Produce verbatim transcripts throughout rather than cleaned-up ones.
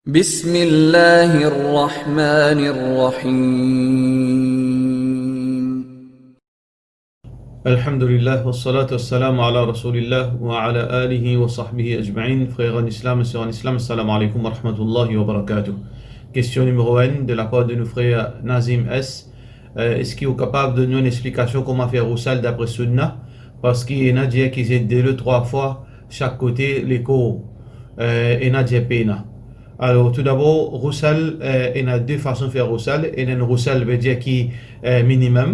بسم الله الرحمن الرحيم. Alhamdulillah, wassalatu wassalamu ala rasoulillah wa ala alihi wa sahbihi ajmain. Frer an Islam, ser an Islam, assalamu alaikum wa rahmatullahi wa barakatuh. Kestion nimero enn, de lapar de nou frer Nazim S. Eh, eski ou kapav donn nou enn explikasion kouma fer rousal dapre Sunna? Parski ena dir ki zet delo trwa fwa sak kote lekor, eh, ena dir pena. Alor, toudabor, rousal, eh, ena de fason fer rousal. Ena enn rousal, vedir ki, eh, minimem.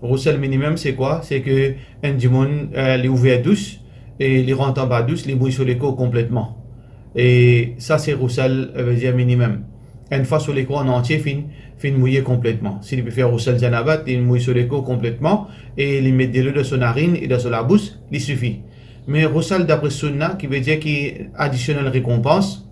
Rousal minimem, se kwa? Se ke enn dimoun, eh, li ouver dous e li rant anba dous, li mouy so lekor konpletman. E sa, se rousal, eh, vedir minimem. Enn fwa so lekor an antie finn, finn mouye konpletman. Si li pe fer rousal janabat, li mouy so lekor konpletman e li met delo dan so narinn e dan so labous, li sifi. Me rousal dapre Sunna, ki vedir ki adisionel rekonpans,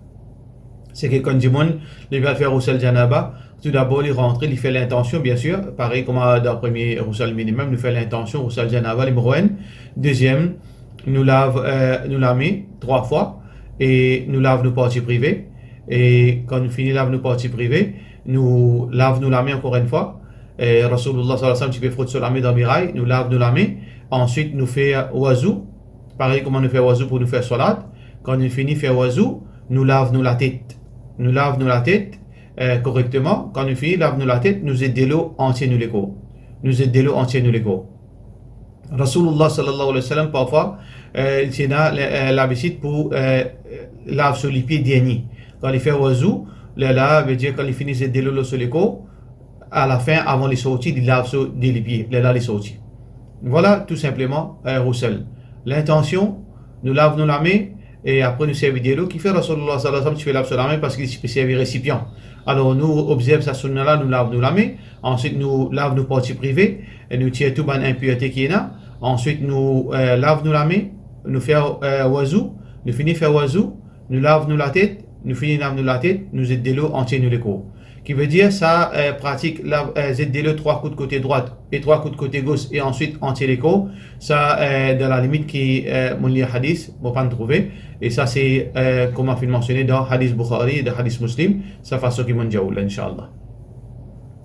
se ke kan dimoun li pe al fer rousal janaba, toudabor li rantre, li fer lintansion, biensir, parey kouma dan premie rousal minimem, nou fer lintansion, rousal janaba, nimero enn. Deziem, nou lav, eh, nou lame trwa fwa e nou lav nou parti prive. E kan nou fini lav nou parti prive, nou lav nou lame ankor enn fwa. Eh, Rasoulillah sallallahu alayhi wa sallam ti pe frot so lame dan miray, nou lav nou lame, answit nou fer wazou, parey kouma nou fer wazou pou nou fer swalat. Kan nou fini fer wazou, nou lav nou latet. Nou lav nou latet, eh, korekteman. Kan nou fini lav nou latet, nou zet delo antie nou lekor. Nou zet delo antie nou lekor. Rasoulillah sallallahu alayhi wa sallam, parfwa, eh, li ti ena, eh, labitid pou, eh, lav so lipie dernie. Kan li fer wazou, lerla, vedir kan li fini zet delo lor so lekor, alafin, avan li sorti, li lav so de lipie, lerla li sorti. Vwala, tou sinpleman, eh, rousal. Lintansion, nou lav nou lame, e apre nou servi delo. Kifer Rasoulillah sallallahu alayhi wa sallam ti pe lav so lame? Parski li ti pe servi resipian. Alor, nou obzerv sa Sunna la, nou lav nou lame, answit nou lav nou parti prive, e nou tir tou bann inpirte ki ena, answit nou, eh, lav nou lame, nou fer, eh, wazou, nou fini fer wazou, nou lav nou latet, nou fini lav nou latet, nou zet delo antie nou lekor. Ki vedir sa, eh, pratik lav, eh, zet delo trwa kout kote drwat e trwa kout kote gos e answit antie lekor, sa, eh, dan lalimit ki, eh, mo lir hadis, mo pa'nn trouve, e sa se, eh, kouma finn mansione dan hadis Bukhari e dan hadis Muslim, sa fason ki mo'nn dir ou la, inshallah.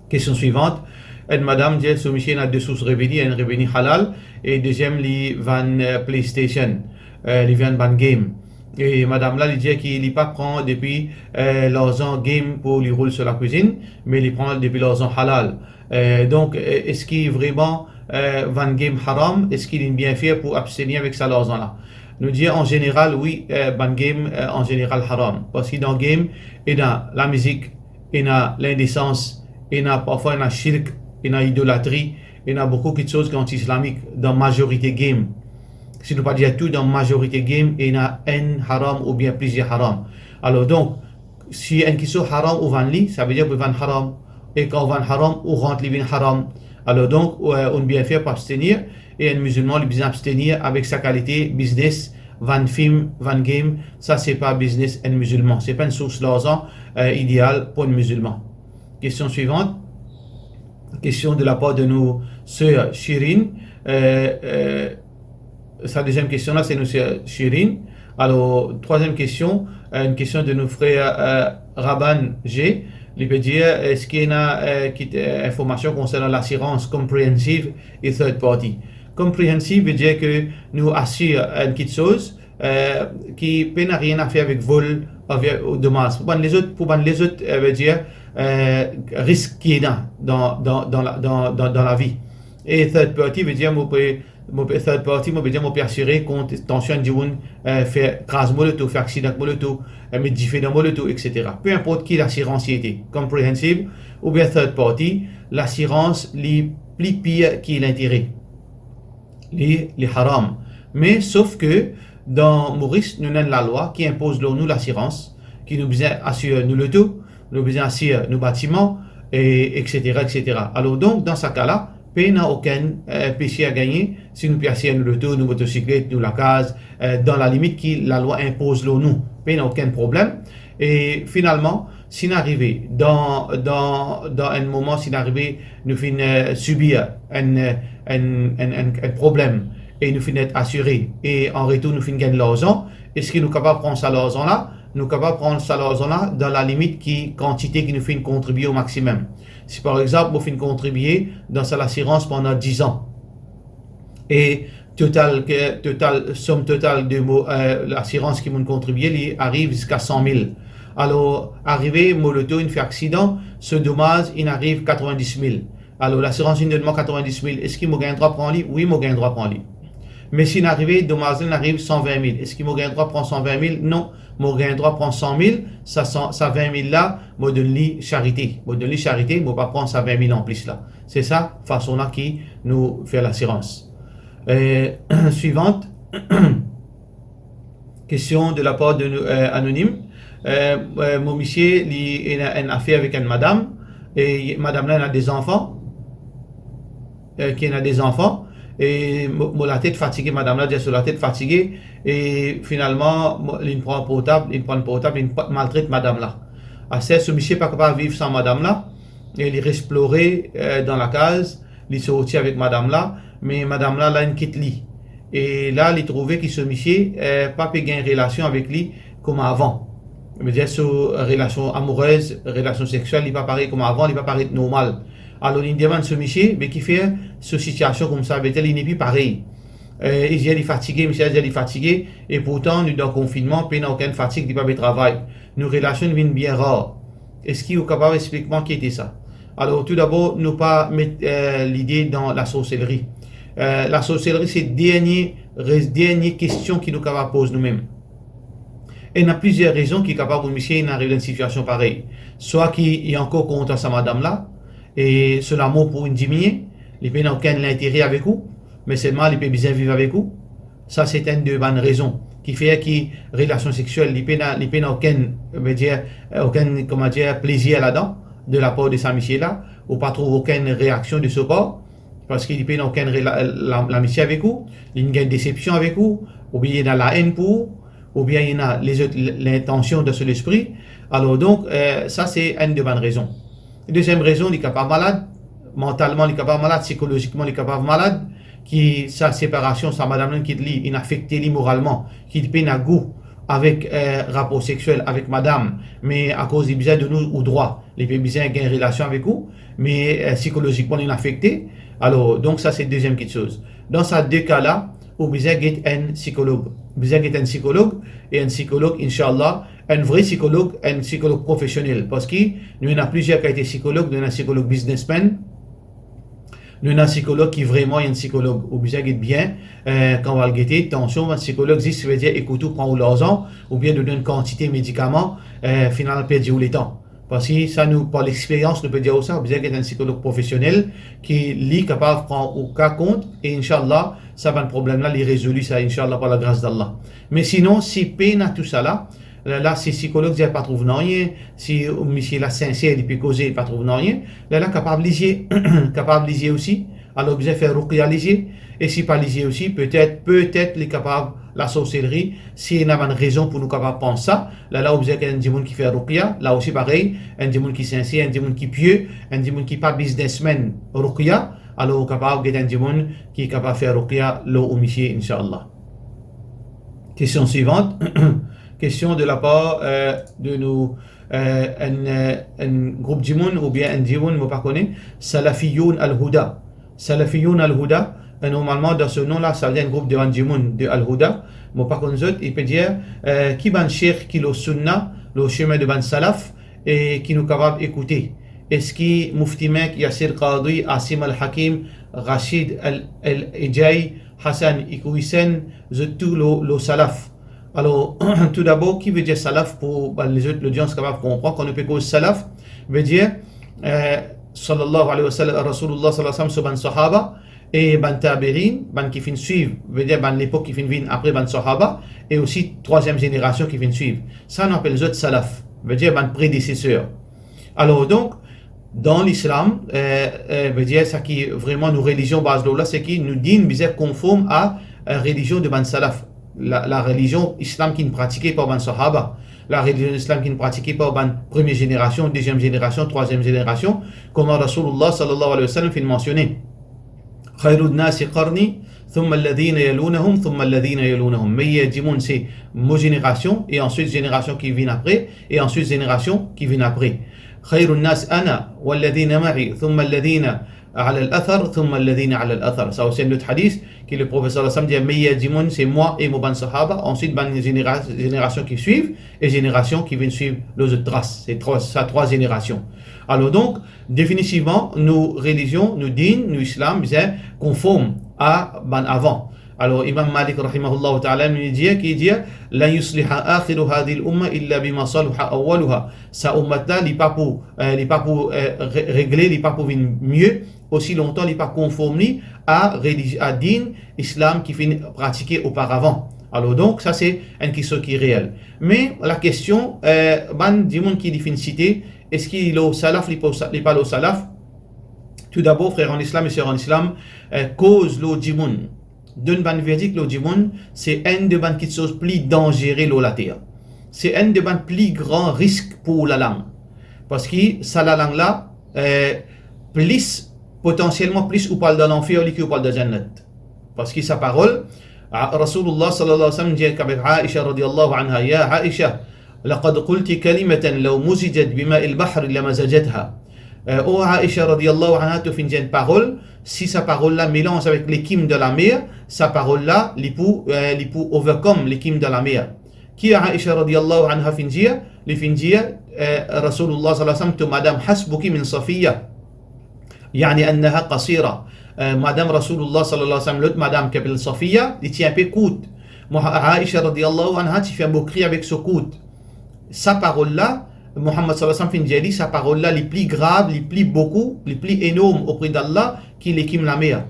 Kestion swivant, enn madam dir so misie ena de sours reveni, enn reveni halal, e deziem li vann, eh, PlayStation, eh, li vann bann game. E madam la, li dir ki li pa pran depi, eh, larzan game pou li roul so lakwizinn, me li pran depi larzan halal. Eh, donk, eh, eski vreman, eh, vann game haram? Eski li bien fer pou abstenir avek sa larzan la? Nou dir an zeneral, wi, eh, bann game, eh, an zeneral haram. Parski dan game, ena lamizik, ena lindesans, ena parfwa ena shirk, ena idolatri, ena boukou kiksoz ki anti-islamik dan mazorite game. Si nou pa dir tou, dan mazorite game, ena enn haram oubien plizier haram. Alor donk, si enn kiksoz haram ou vann li, savedir ou pe vann haram. E kan ou vann haram, ou rant li vinn haram. Alor donk, ou, eh, ou'nn bien fer pou abstenir, e enn mizilman, li bizin abstenir avek sa kalite biznes, vann fim, vann game, sa se pa biznes enn mizilman. Se pa enn sours larzan, eh, ideal pou enn mizilman. Kestion swivant. Kestion de lapar de nou ser Shirin. Eh, eh, sa deziem kestion la, se nou ser Shirin. Alor, trwaziem kestion, eh, enn kestion de nou frer, eh, Raban G. Li pe dir, eski ena, eh, kit, eh, informasion konsernan lasirans comprehensive e third party? Comprehensive vedir ke nou asir enn kiksoz, eh, ki pena rien a fer avek vol, avek, ou domaz. Pou bann lezot, pou bann lezot, eh, vedir, eh, risk ki ena dan, dan, dan la, dan, dan, dan lavi. E third party vedir mo pe, mo pe, third party, mo vedir mo pe asire kont tansion enn dimoun, eh, fer kraz mo loto, fer aksidan mo loto, eh, met dife dan mo loto, et cetera. Pe inport ki lasirans li ete, comprehensive oubien third party, lasirans li pli pir ki lintere. Li, li haram. Me sof ke dan Moris, nou ena enn lalwa ki inpoz lor nou lasirans, ki nou bizin asir nou loto, nou bizin asir nou batiman, e, et cetera, et cetera. Alor donk, dan sa ka la, pena okenn, eh, pese a gagne si nou pe asir nou loto, nou motosiklet, nou lakaz, eh, dan lalimit ki lalwa inpoz lor nou. Pena okenn problem. E finalman, si nou arive dan, dan, dan enn moman, si nou arive, nou finn, eh, sibir enn, enn, enn, enn, enn problem e nou finn et asire e an retour nou finn gagn larzan, eski nou kapav pran sa larzan la nou kapav pran sa larzan la dan lalimit ki kantite ki nou finn kontribie o maximum. Si par exanp, mo finn kontribie dan sa lasirans pandan diz an, e total, ke, total, som total de mo, eh, lasirans ki mo'nn kontribie, li ariv ziska san mil. Alor, arive mo loto inn fer aksidan, so domaz inn ariv katrevin-dis mil. Alor, lasirans inn donn mwa katrevin-dis mil, eski mo gagn drwa pran li? Wi, mo gagn drwa pran li. Me si inn arive, domaz la inn ariv san vin mil, eski mo gagn drwa pran san vin mil? Non, mo gagn drwa pran san mil, sa san, sa vin mil la, mo donn li charite. Mo donn li charite, mo pa pran sa vin mil anplis la. Se sa fason la ki nou fer lasirans. Eh, suivante. Question de la part de nou, eh, anonim. Eh, eh, mo misie, li ena enn afer avek enn madam, e madam la ena de zanfan, eh, ki ena de zanfan, e mo, mo latet fatige, madam la dir so latet fatige, e finalman, mo, li'nn pran portab, li'nn pran portab, li'nn pa-, maltret madam la. Aster, so misie pa kapav viv san madam la, e li res plore, eh, dan lakaz, li sorti avek madam la, me madam la, la inn kit li. E la, li trouve ki so misie, eh, pa pe gagn relasion avek li kouma avan. Vedir, so relasion amourez, relasion sexiel, li pa parey kouma avan, li pa paret normal. Alor, li'nn demann so misie, be kifer so sitiasion koumsa, vedir, li nepli parey. Eh, li dir li fatige, misie dir li fatige, e pourtan, nou dan konfinnman, pena okenn fatig, li pa pe travay. Nou relasion vinn bien rar. Eski ou kapav explik mwa ki ete sa? Alor, toudabor, nou pa met, eh, lide dan lasorselri. Eh, lasorselri, se dernie, re-, dernie kestion ki nou kapav poz noumem. Ena plizier rezon ki kapav pou misie inn ariv dan enn sitiasion parey. Swa ki li ankor kontan sa madam la, e so lamour pou inn diminie, li pena okenn lintere avek ou, me selman li pe bizin viv avek ou. Sa se enn de bann rezon ki fer ki relasion sexiel, li pena, li pena okenn, vedir, okenn, kouma dir, plezir ladan, de lapar de sa misie la, ou pa trouv okenn reaksion de so par, parski li pena okenn rela-, la-, lamisie avek ou, li gagn desepsion avek ou, oubien li ena laenn pou ou, oubien li ena lezot l-, lintansion dan so lespri. Alor donk, eh, sa se enn de bann rezon. Deziem rezon, li kapav malad, mantalman li kapav malad, sikolozikman li kapav malad, ki sa separasion, sa madam la kit li, inn afekte li moralman, ki li pena gou avek, eh, rapor sexiel avek madam, me akoz li bizin donn ou, ou drwa, li pe bizin gagn relasion avek ou, me, eh, sikolozikman li inn afekte. Alor, donk sa se deziem kiksoz. Dan sa de ka la, ou bizin get enn sikolog. Bizin get enn sikolog, e enn sikolog, inshallah, enn vre sikolog, enn sikolog profesionel. Parski nou ena plizier kalite sikolog, nou ena sikolog businessman, nou ena sikolog ki vreman enn sikolog. Ou bizin get bien, eh, kan ou al gete, tansion, bann sikolog zis, vedir, ekout ou, pran ou larzan, oubien donn ou enn kantite medikaman, eh, final perdi ou letan. Parski sa nou, par lexperyans, nou pe dir ou sa, ou bizin get enn sikolog profesionel ki li kapav pran ou ka kont, e inshallah, sa bann problem la, li rezoli sa, inshallah, par lagras d'Allah. Me sinon, si pena tousala, la, la, si sikolog dir pa trouv nanye, si misie la sinser, li pe koze, li pa trouv nanye, la, la, kapav lizie, kapav lizie osi, alor bizin fer ruqya lizie, e si pa lizie osi, petet, petet li kapav lasorselri, si ena bann rezon pou nou kapav pans sa, la, la, ou bizin get enn dimoun ki fer ruqya, la osi parey, enn dimoun ki sinser, enn dimoun ki pie, enn dimoun ki pa biznesmenn ruqya, alor ou kapav get enn dimoun ki kapav fer ruqya lor ou misie, inshallah. Kestion swivant. Kestion de lapar, eh, de nou, eh, enn, eh, enn group dimoun oubien enn dimoun, mo pa kone, Salafiyoun Al Huda. Salafiyoun Al Huda, eh, normalman dan so non la, savedir enn group de bann dimoun de Al Huda, mo pa konn zot, li pe dir, eh, ki bann sheikh ki lor sunna, lor semin de bann salaf, e ki nou kapav ekoute? Eski Mufti Menk, Yasir Qadhi, Asim Al Hakim, Rashid Al, Al Ejai, Hasan Iku Hisen, zot tou lor, lor salaf? Alor, toudabor, ki vedir salaf pou bann lezot lodians kapav konpran? Kan nou pe koz salaf, vedir, eh, sallallahu alayhi wa sallam, Rasoulullah sallallahu alayhi wa sallam, so bann sahaba, e bann tabi'in, bann ki finn swiv, vedir bann lepok ki finn vinn apre bann sahaba, e osi trwaziem zenerasion ki finn swiv. Sa nou apel zot salaf, vedir bann predeseser. Alor donk, dan Lislam, eh, eh, vedir sa ki vreman nou relizion baz lor la, se ki nou din bizin konform a, eh, relizion de bann salaf. La, la relizion Islam ki'nn pratike par bann sahaba, la relizion Islam ki'nn pratike par bann premie zenerasion, deziem zenerasion, trwaziem zenerasion, kouma Rasoulullah sallallahu alayhi wa sallam finn mansione. Khayrun nasi qarni, Thumma alladhina yalunahum, thumma alladhina yalunahum. Meyer dimoun se mo zenerasion, e answit zenerasion ki vinn apre, e answit zenerasion ki vinn apre. Khayrun nas ana, walladhina ma'i, thumma alladhina ala al-athar, thumma alladhina ala al-athar. Sa osi enn lot hadis ki le Profet sallallahu alayhi wa sallam dir, meyer dimoun se mwa e mo bann sahaba, answit bann zenera-, zenerasion ki swiv, e zenerasion ki vinn swiv lor zot tras. Se trwa, sa trwa zenerasion. Alor donk, definitivman, nou relizion, nou din, nou islam, bizin konform a bann avan. Alor, Imam Malik, rahimahullahu ta'ala, li dir, ki dir, "Lan yusliha akhiru hadhihi al-umma illa bima salaha awwaluha." Sa ummat la, li pa pou, eh, li pa pou, eh, re-, regle, li pa pou vinn mie, osi lontan li pa konform li a reliz-, a din islam ki finn pratike oparavan. Alor donk, sa se enn kestion ki reel. Me lakestion, eh, bann dimoun ki li finn site, eski li lor salaf, li pa, li pa lor salaf? Toudabor, frer an islam e ser an islam, eh, koz lor dimoun, donn bann verdik lor dimoun, se enn de bann kiksoz pli danzere lor later. Se enn de bann pli gran risk pou lalang. Parski sa lalang la, eh, plis, potansielman plis ou pou al dan lanfer olye ki ou pou al dan Jannat. Parski sa parol, a, Rasoulullah sallallahu alayhi wa sallam dir avek Aisha radiyallahu anha, "Ya Aisha, laqad qulti kalimatan law muzijat bima'il bahri lamazajatha." Eh, o Aisha radiyallahu anha, to finn dir enn parol, si sa parol la melanz avek lekim dan lamer, sa parol la, li pou, eh, li pou overcome lekim dan lamer. Ki Aisha radiyallahu anha finn dir? Li finn dir, eh, Rasoulullah sallallahu alayhi wa sallam, to madam, "Hasbuki min Safiya." Yani annaha qasira. Eh, madam Rasoulullah sallallahu alayhi wa sallam, lot madam ki apel Safiya, li ti inpe kourt. Mo-, Aisha radiyallahu anha ti fer mokri avek so kourt. Sa parol la, Muhammad sallallahu alayhi wa sallam finn dir li, sa parol la, li pli grav, li pli boukou, li pli enorm opre d'Allah ki lekim lamer.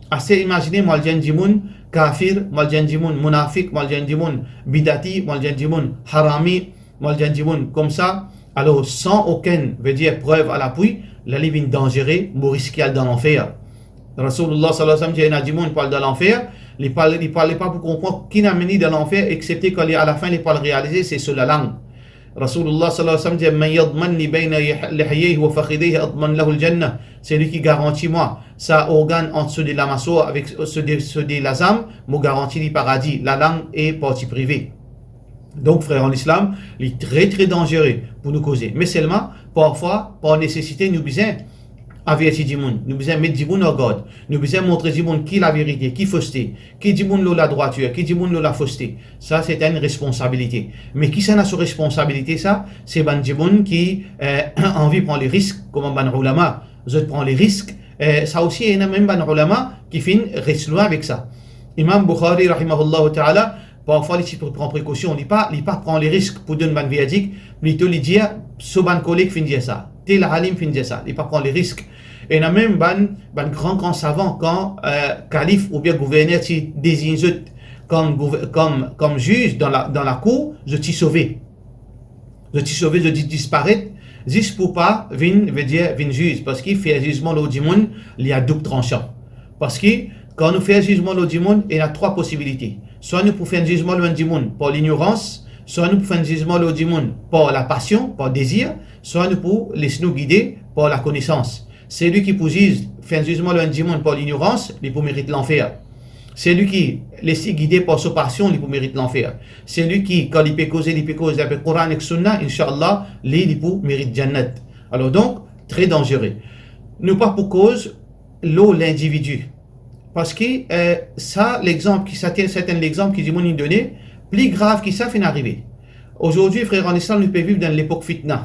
Aster imazine, mo al dir enn dimoun kafir, mo al dir enn dimoun munafik, mo al dir enn dimoun bidati, mo al dir enn dimoun harami, mo al dir enn dimoun koumsa, alor san okenn, vedir, prev a lapwi, la li vinn danzere, mo riske al dan lanfer. Rasoulullah sallallahu alayhi wa sallam dir, ena dimoun pou al dan lanfer, li pa, li pa, li pa pou konpran ki amenn li dan lanfer, exepte kan li, alafin, li pou al realize se so lalang. Rasoulullah sallallahu alayhi wa sallam dir, "Man yadman li bayna yah-, lihyayhi wa fakhidhayhi adman lahu al-jannah." Selwi ki garanti mwa sa organn ant so de lamaswar avek so de, so de lazam, mo garanti li paradi, lalang e parti prive. Donk, frer an islam, li tre, tre danzere pou nou koze. Me selman, parfwa, par nesesite, nou bizin averti dimoun, nou bizin met dimoun an gard, nou bizin montre dimoun ki laverite, ki foste, ki dimoun lor ladrwatir, ki dimoun lor lafoste. Sa, se enn responsabilite. Me kisannla so responsabilite sa? Se bann dimoun ki, eh, anvi pran le risk, kouma bann oulama, zot pran le risk. Eh, sa osi, ena mem bann oulama ki finn res lwin avek sa. Imam Bukhari, rahimahullahu ta'ala, parfwa li ti pou pran prekosion, li pa, li pa pran le risk pou donn bann verdik, plito li dir, so bann koleg finn dir sa, tel alim finn dir sa, li pa pran le risk. Ena mem bann, bann gran, gran savan, kan, eh, kalif oubien gouverner ti dezign zot kom gouv-, kom, kom ziz dan la, dan lakour, zot ti sove. Zot ti sove, zot ti disparet, zis pou pa vinn, vedir, vinn ziz, parski fer zizman lor dimoun, li a doub transan. Parski kan nou fer zizman lor dimoun, ena trwa posibilite. Swa nou pou fer enn zizman lor enn dimoun par lignorans, swa nou pou fer enn zizman lor dimoun par lapasion, par dezir, swa nou pou les nou gide par lakonesans. Selwi ki pou ziz, fer enn zizman lor enn dimoun par lignorans, li pou merit lanfer. Selwi ki les li gide par so pasion, li pou merit lanfer. Selwi ki, kan li pe koze, li pe koz avek Koran ek Sunna, inshallah, li, li pou merit Jannat. Alor donk, tre danzere. Nou pa pou koz lor lindividi. Parski, eh, sa, lexanp ki, serten, serten lexanp ki dimoun inn done, pli grav ki sa finn arive. Azordi, frer an islam, nou pe viv dan lepok fitna.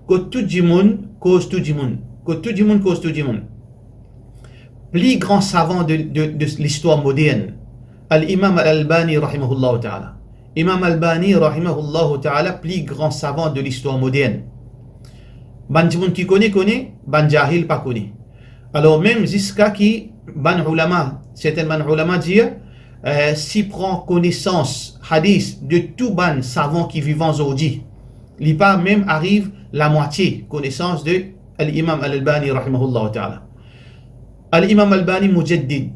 Kot tou dimoun koz tou dimoun. Kot tou dimoun koz tou dimoun. Pli gran savan de, de, de listwar modern, Al-Imam Al-Albani, rahimahullahu ta'ala. Imam Albani, rahimahullahu ta'ala, pli gran savan de listwar modern. Bann dimoun ki kone, kone, bann jahil pa kone. Alor mem ziska ki bann oulama, serten bann oulama dir, eh, si pran konesans hadis de tou bann savan ki vivan zordi, li pa mem ariv lamwatie konesans de Al-Imam Al-Albani, rahimahullahu ta'ala. Al-Imam Albani mujaddid.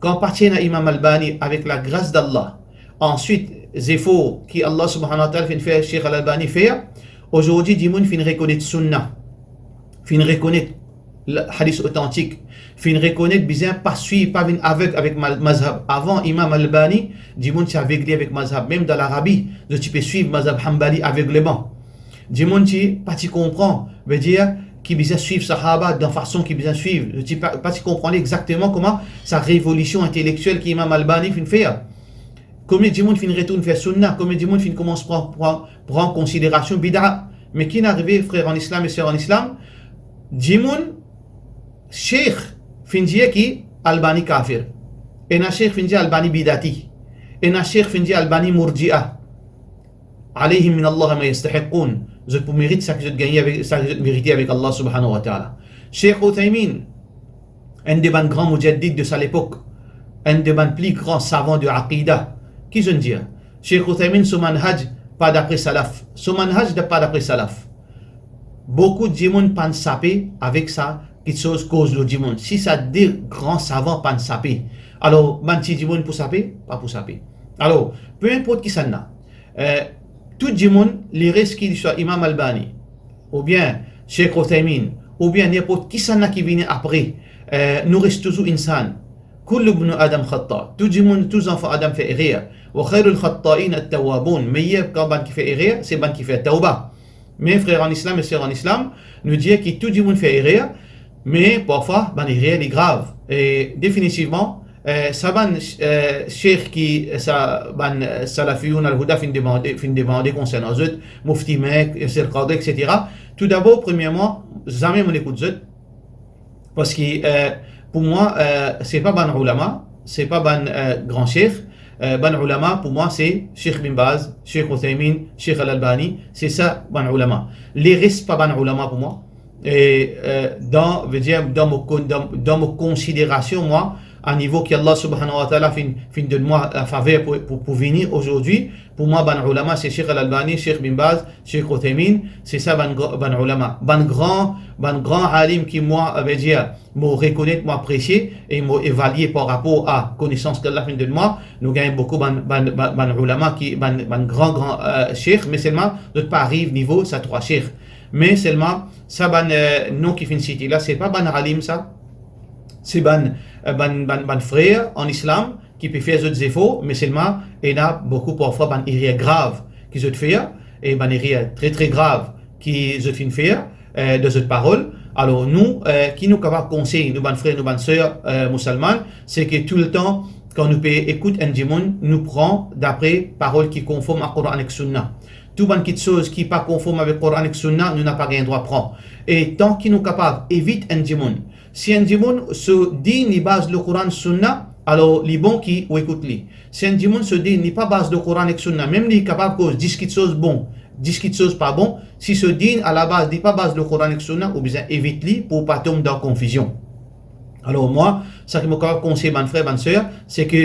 Kan pa ti ena Imam Albani, avek lagras d'Allah, answit zefor ki Allah subhanahu wa ta'ala finn fer Sheikh Al-Albani fer, azordi dimoun finn rekonet Sunna, finn rekonet hadis otantik, finn rekonet bizin pa swiv, pa vinn aveg avek ma-, mazhab. Avan Imam Albani, dimoun ti avegle avek mazhab. Mem dan Larabi, zot ti pe swiv mazhab Hanbali avegleman. Dimoun ti pa ti konpran, vedir ki bizin swiv sahaba dan fason ki bizin swiv. Zot ti pa, pa ti konpran exakteman kouma sa revolision intelektiel ki Imam Albani finn fer. Konbien dimoun finn retourn fer sunna, konbien dimoun finn koumans pran, pran, pran konsiderasion bida. Me ki'nn arive, frer an Islam e ser an Islam, dimoun, sheikh finn dir ki Albani kafir. Ena sheikh finn dir Albani bidati. Ena sheikh finn dir Albani murjia. Alayhim min Allahi ma yastahiqoun. Zot pou merit sa ki zot gagne avek, sa ki zot merite avek Allah subhanahu wa ta'ala. Sheikh Uthaymin, enn de bann gran mujaddid de sa lepok, enn de bann pli gran savan de aqida. Ki zot dir? Sheikh Uthaymin, so manhaj pa dapre salaf. So manhaj da-, pa dapre salaf. Boukou dimoun pa'nn sape avek sa kiksoz koz lor dimoun. Si sa de gran savan pa'nn sape, alor bann ti dimoun pou sape? Pa pou sape. Alor, pe inport kisannla, eh, tou dimoun, li res ki li swa Imam Albani, oubien Sheikh Uthaymin, oubien ninport kisannla ki vini apre, eh, nou res touzour insan. Kullu bnu Adam khata. Tou dimoun, tou zanfan Adam fer erer. Wa khayrul khatain at-tawwabun. Meyer kan bann ki fer erer, se bann ki fer tawba. Me frer an Islam e ser an Islam, nou dir ki tou dimoun fer erer, me parfwa bann erer li grav. E definitivman, eh, sa bann, eh, sheikh ki, eh, sa bann, eh, Salafiyoun Al-Huda finn demande, finn demande konsernan zot, Mufti Menk, Yasir Qadri, et cetera. Toudabor, premierman, zame mo'nn ekout zot, parski, eh, pou mwa, eh, se pa bann oulama, se pa bann, eh, gran sheikh. Eh, bann oulama, pou mwa, se Sheikh Bin Baz, Sheikh Uthaymin, Sheikh Al-Albani, se sa bann oulama. Leres pa bann oulama pou mwa. E, eh, dan, vedir, dan mo kon-, dan, dan mo konsiderasion, mwa, a nivo ki Allah subhanahu wa ta'ala finn, finn donn mwa lafaver pou, pou, pou vini azordi, pou mwa, bann oulama, se Sheikh Al-Albani, Sheikh Bin Baz, Sheikh Uthaymin, se sa bann gra-, bann oulama. Bann gran, bann gran alim ki mwa, vedir, mo rekonet, mo apresie e mo evalie par rapor a konesans ki Allah finn donn mwa, nou gagn boukou bann, bann, bann, bann oulama ki, bann, bann gran, gran, eh, sheikh, me selman zot pa ariv nivo sa trwa sheikh. Me selman, sa bann, eh, non ki finn site la, se pa bann alim sa. Se bann, eh, bann, bann, bann frer an Islam ki pe fer zot zefor, me selman ena boukou parfwa bann erer grav ki zot fer, e bann erer tre, tre grav ki zot finn fer, eh, dan zot parol. Alor nou, eh, ki nou kapav konsey nou bann frer, nou bann ser, eh, musalman, se ke toultan, kan nou pe ekout enn dimoun, nou pran dapre parol ki konform a Koran ek Sunna. Tou bann kiksoz ki pa konform avek Koran ek Sunna, nou napa gagn drwa pran. E tan ki nou kapav evit enn dimoun, si enn dimoun so din li baz lor Koran, Sunna, alor li bon ki ou ekout li. Si enn dimoun so din li pa baz lor Koran ek Sunna, mem li kapav koz dis kiksoz bon, dis kiksoz pa bon, si so din alabaz li pa baz lor Koran ek Sunna, ou bizin evit li pou pa tom dan konfizion. Alor mwa, sa ki mo kapav konsey bann frer, bann ser, se ke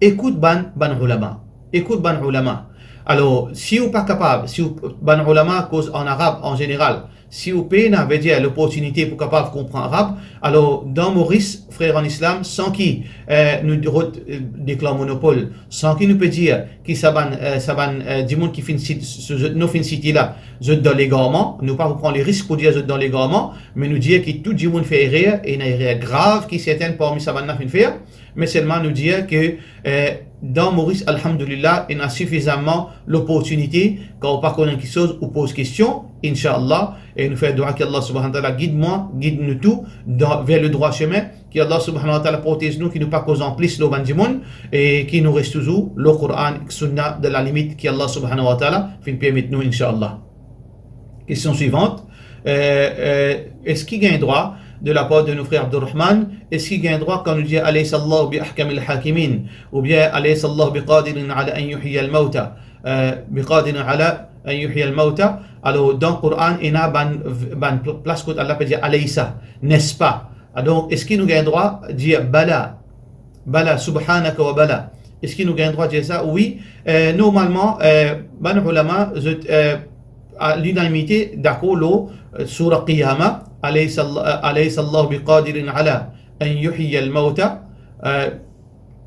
ekout bann, bann oulama. Ekout bann oulama. Alor, si ou pa kapav, si ou, bann oulama koz an arab an zeneral, si ou pena, vedir, loportinite pou kapav konpran arab, alor, dan Moris, frer an Islam, san ki, eh, nou rod, eh, deklar monopol, san ki nou pe dir ki sa bann, eh, sa bann, eh, dimoun ki finn sit-, so zot non finn site la, zot dan legarman, nou pa pou pran lerisk pou dir zot dan legarman, me nou dir ki tou dimoun fer erer, e ena erer grav ki sertin parmi sa bann la finn fer, me selman nou dir ke, eh, dan Moris, alhamdulillah, ena sifizaman loportinite, kan ou pa konn enn kiksoz, ou poz kestion, inshallah, e nou fer dwa ki Allah subhanahu wa ta'ala gid mwa, gid nou tou dan, ver le drwa semin, ki Allah subhanahu wa ta'ala protez nou, ki nou pa koz anplis lor bann dimoun, e ki nou res touzour lor Koran ek Sunna dan lalimit ki Allah subhanahu wa ta'ala finn permet nou, inshallah. Kestion swivant, eh, eh, eski gagn drwa, de lapar de nou frer Abdurrahman, eski gagn drwa kan nou dir, "Alaysa Allahu bi ahkamil hakimin", oubien, "Alaysa Allahu bi qadirin ala an yuhyiya al-mawta", eh, "bi qadirin ala an yuhyiya al-mawta"? Alor, dan Koran, ena bann, bann pl-, plas kot Allah pe dir, "Alaysa", n'est-ce pas? Adonk, eski nou gagn drwa dir, "Bala, bala, subhanaka wa bala"? Eski nou gagn drwa dir sa? Wi, eh, normalman, eh, bann oulama, zot, eh, a linanimite, dakor lor, eh, soura Qiyama, "Alaysa Allah, eh, alaysa Allahu bi qadirin ala an yuhyiya al-mawta", eh,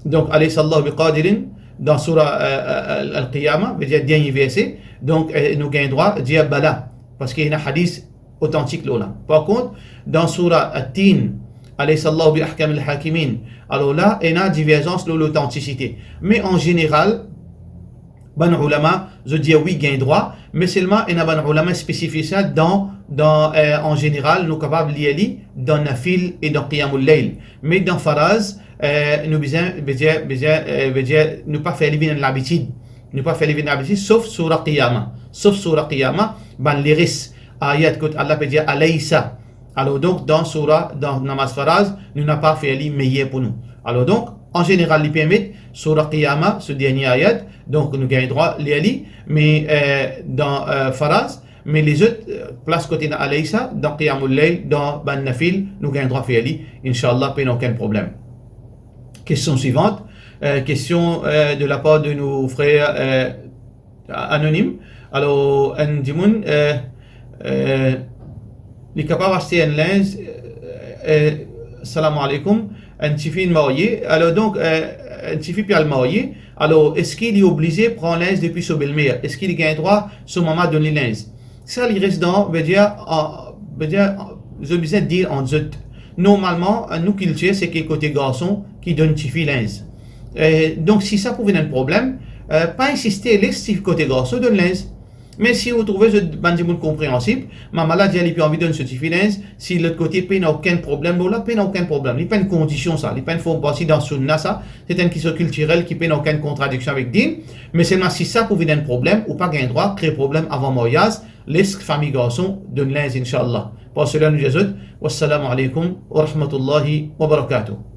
donk, "Alaysa Allahu bi qadirin", dan soura, eh, eh, al-, Al-Qiyama, vedir dernie verse, donk, eh, nou gagn drwa dir bala, parski ena hadis otantik lor la. Par kont, dan soura At-Tin, "Alaysa Allahu bi ahkamil hakimin", alor la, ena diverzans lor lotantisite. Me an zeneral, bann oulama, zot dir wi, gagn drwa, me selman ena bann oulama spesifie sa dan, dan, eh, an zeneral, nou kapav lir li dan nafil e dan qiyamul layl. Me dan faraz, eh, nou bizin, vedir, vedir, eh, vedir, nou pa fer li vinn enn labitid. Nou pa fer li vinn labitid, sof soura Qiyama. Sof soura Qiyama, bann leres ayat kot Allah pe dir "Alaysa". Alor donk, dan soura, dan namaz faraz, nou napa fer li meyer pou nou. Alor donk, an zeneral, li permet soura Qiyama, so dernie ayat, donk nou gagn drwa lir li, me, eh, dan, eh, faraz, me lezot, eh, plas kot ena "Alaysa", dan qiyamul layl, dan bann nafil, nou gagn drwa fer li, inshallah, pena okenn problem. Kestion swivant, eh, kestion, eh, de la par de nou frer, eh, anonim. Alor, enn dimoun, eh, eh, li kapav aste enn linz, eh, eh, salam aleykoum, enn tifi marye. Alor donk, eh, enn tifi pe al marye, alor eski li oblize pran linz depi so belmer? Eski li gagn drwa so mama donn li linz? Sa li res dan, vedir, an, vedir, zot bizin deal ant zot. Normalman, nou kiltir, se ki kote garson ki donn tifi linz. Eh, donk, si sa pou vinn enn problem, eh, pa insiste, les tifi kote garson donn linz. Me si ou trouve zot bann dimoun konpreansib, mama la dir li pe anvi donn so tifi linz, si lot kote pena okenn problem, bon la, pena okenn problem. Li pa enn kondision sa, li pa enn form parti dan sounna sa, se enn kestion kiltirel ki pena okenn kontradiksion avek din, me selman si sa pou vinn enn problem, ou pa gagn drwa kre problem avan maryaz, les fami garson donn linz, inshallah. Par sela, nou dir zot, wassalamu aleykoum wa rahmatullahi wa barakatuh.